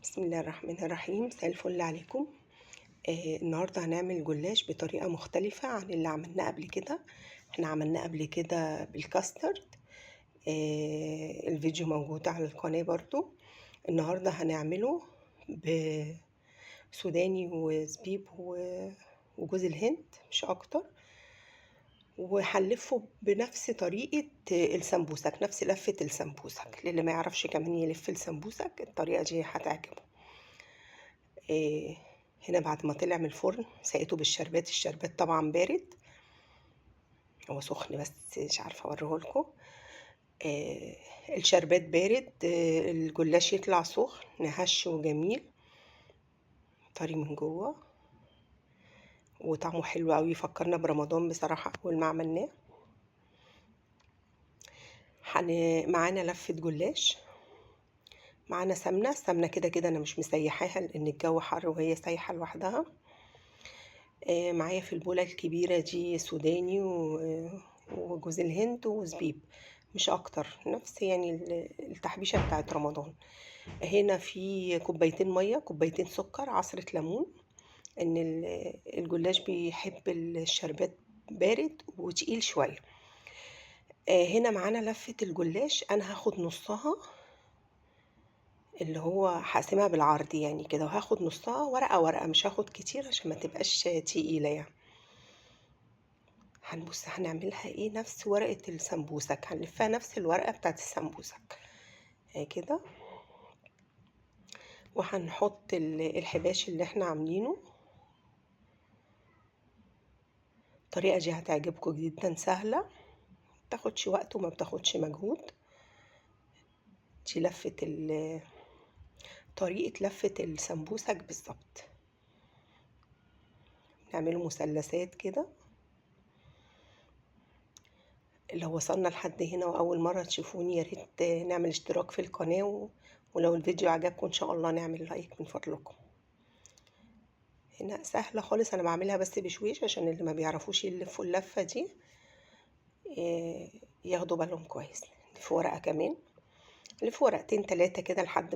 بسم الله الرحمن الرحيم. مساء الفل عليكم. النهارده هنعمل جلاش بطريقة مختلفة عن اللي عملناه قبل كده. احنا عملناه قبل كده بالكاسترد، الفيديو موجود على القناة برضو. النهارده هنعمله بسوداني وزبيب وجوز الهند مش اكتر، وهنلفه بنفس طريقة السمبوسك، نفس لفة السمبوسك. للي ما يعرفش كمان يلف السمبوسك الطريقة دي هتعجبه. هنا بعد ما طلع من الفرن سقيته بالشربات، الشربات طبعا بارد، هو سخن بس مش عارفة اوريهولكوا. الشربات بارد، الجلاش يطلع سخن هش وجميل، طري من جوه وطعمه حلو قوي. فكرنا برمضان بصراحة أول ما عملناه. معانا لفة جلاش، معانا سمنة. السمنة كده كده أنا مش مسيحاها لأن الجو حر وهي سايحة لوحدها. معايا في البولة الكبيرة دي سوداني وجوز الهند وزبيب مش أكتر، نفس يعني التحبيشة بتاعت رمضان. هنا في كوبايتين مية، كوبايتين سكر، عصرة ليمون، إن الجلاش بيحب الشربات بارد وتقيل شوية. هنا معانا لفة الجلاش، أنا هاخد نصها اللي هو هقسمها بالعرض يعني كده، وهاخد نصها ورقة ورقة، مش هاخد كتير عشان ما تبقاش تقيلة يعني. هنبص هنعملها ايه، نفس ورقة السمبوسك، هنلفها نفس الورقة بتاعت السمبوسك اهي كده، وهنحط الحباش اللي احنا عاملينه. الطريقة دي هتعجبكم جدا، سهلة، مبتاخدش وقت وما بتاخدش مجهود. دي لفة طريقة لفة السمبوسك بالظبط. نعمله مثلثات كده. لو وصلنا لحد هنا وأول مرة تشوفوني يا ريت نعمل اشتراك في القناة، ولو الفيديو عجبكم إن شاء الله نعمل لايك من فضلكم. هنا سهلة خالص، أنا بعملها بس بشويش عشان اللي ما بيعرفوش يلفوا اللفة دي ياخدوا بالهم كويس. نلف ورقة كمان، نلف ورقتين تلاتة كده لحد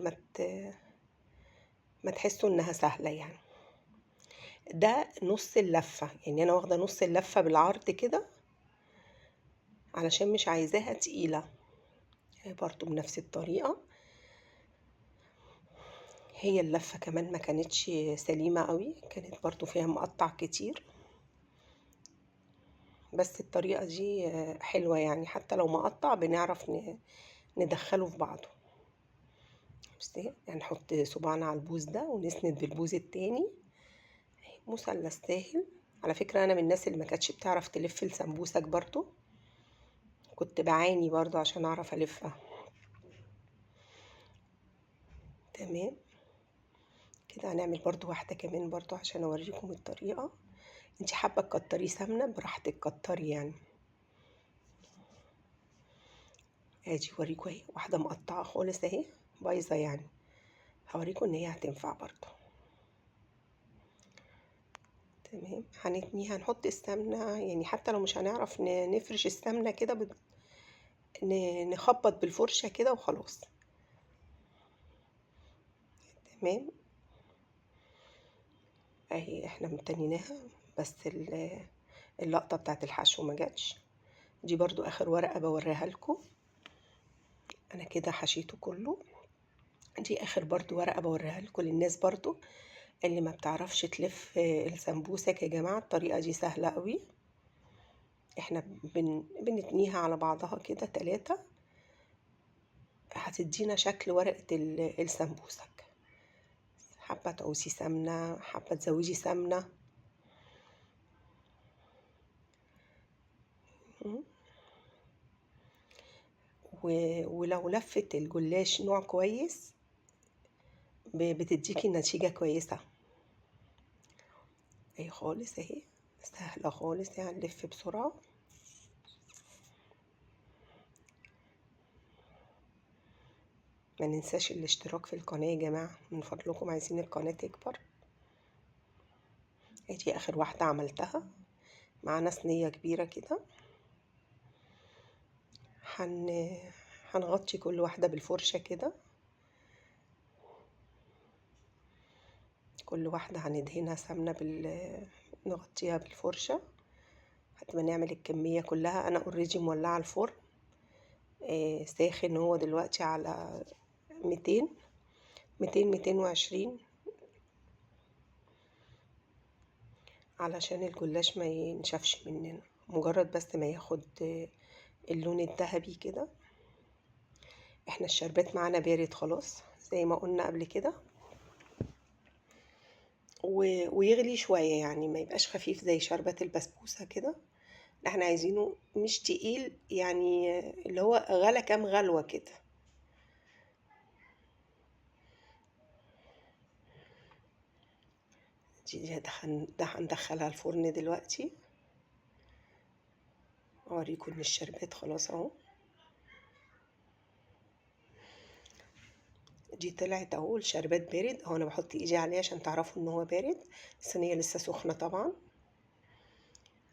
ما تحسوا إنها سهلة يعني. ده نص اللفة، يعني أنا واخدة نص اللفة بالعرض كده علشان مش عايزاها تقيلة. برضو بنفس الطريقة، هي اللفة كمان ما كانتش سليمة قوي، كانت برضو فيها مقطع كتير، بس الطريقة دي حلوة يعني، حتى لو مقطع بنعرف ندخله في بعضه. بصي، هنحط صباعنا على البوز ده ونسند بالبوز التاني، مثلث ساهل. على فكرة أنا من الناس اللي ما كانتش بتعرف تلف السمبوسك برضو، كنت بعاني برضو عشان أعرف ألفها. تمام كده. هنعمل برضو واحدة كمان برضو عشان أوريكم الطريقة. انتي حابة تكتري سمنة براحتك كتري يعني. ادي اوريكم اهي واحدة مقطعة خالص اهي بايظة يعني، هوريكم ان هي هتنفع برضو. تمام. هنتنيها، هنحط السمنة يعني، حتى لو مش هنعرف نفرش السمنة كده نخبط بالفرشة كده وخلاص. تمام اهي احنا متنيناها، بس اللقطة بتاعت الحشو ما جاتش. دي برضو اخر ورقة بوريها لكم، انا كده حشيته كله. دي اخر برضو ورقة بوريها لكم للناس برضو اللي ما بتعرفش تلف السمبوسك. يا جماعة الطريقة دي سهلة قوي، احنا بنتنيها على بعضها كده 3، هتدينا شكل ورقة السمبوسك. حابة تعوزي سمنة، حابة تزودي سمنة. ولو لفت الجلاش نوع كويس بتديكي نتيجة كويسة. اهي خالص اهي، سهلة خالص يعني، نلف بسرعة. ما ننساش الاشتراك في القناة يا جماعة من فضلكم، عايزين القناة تكبر. ادي اخر واحدة عملتها، معانا صينية كبيرة كده، هنغطي كل واحدة بالفرشة كده. كل واحدة هندهنها سمنة نغطيها بالفرشة لحد ما نعمل الكمية كلها. انا already مولعة الفرن، ساخن هو دلوقتي على 200 200 220، علشان الجلاش ما ينشفش مننا، مجرد بس ما ياخد اللون الذهبي كده. احنا الشربات معانا بارد خلاص زي ما قلنا قبل كده، ويغلي شوية، يعني ما يبقاش خفيف زي شربات البسبوسة كده، احنا عايزينه مش تقيل، يعني اللي هو غلى كام غلوة كده. دي ده هندخلها الفرن دلوقتي، اوريكم ان الشربات خلاص اهو، دي طلعت اهو، الشربات بارد اهو، انا بحط ايدي عليه عشان تعرفوا ان هو بارد، الصينية لسه سخنة طبعا.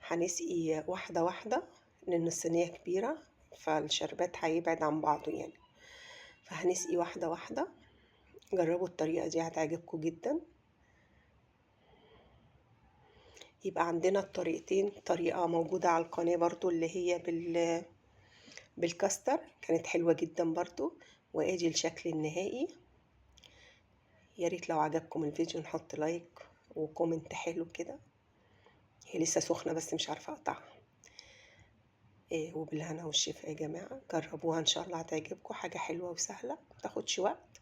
هنسقي واحدة واحدة لان الصينية كبيرة فالشربات هيبعد عن بعضه يعني، فهنسقي واحدة واحدة. جربوا الطريقة دي هتعجبكم جدا. يبقى عندنا الطريقتين، طريقة موجودة على القناة برضو اللي هي بالكاستر، كانت حلوة جدا برضو. وادي الشكل النهائي. يا ريت لو عجبكم الفيديو نحط like و comment حلو كده. هي لسه سخنة بس مش عارفة اقطعها. وبالهنا والشفا يا جماعة، جربوها ان شاء الله هتعجبكم، حاجة حلوة وسهلة، ما بتاخدش وقت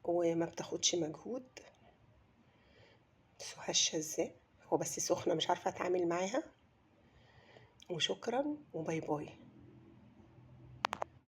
وما بتاخدش مجهود. هشه ازاي، هو بس سخنة مش عارفة اتعامل معاها. وشكرا و bye bye.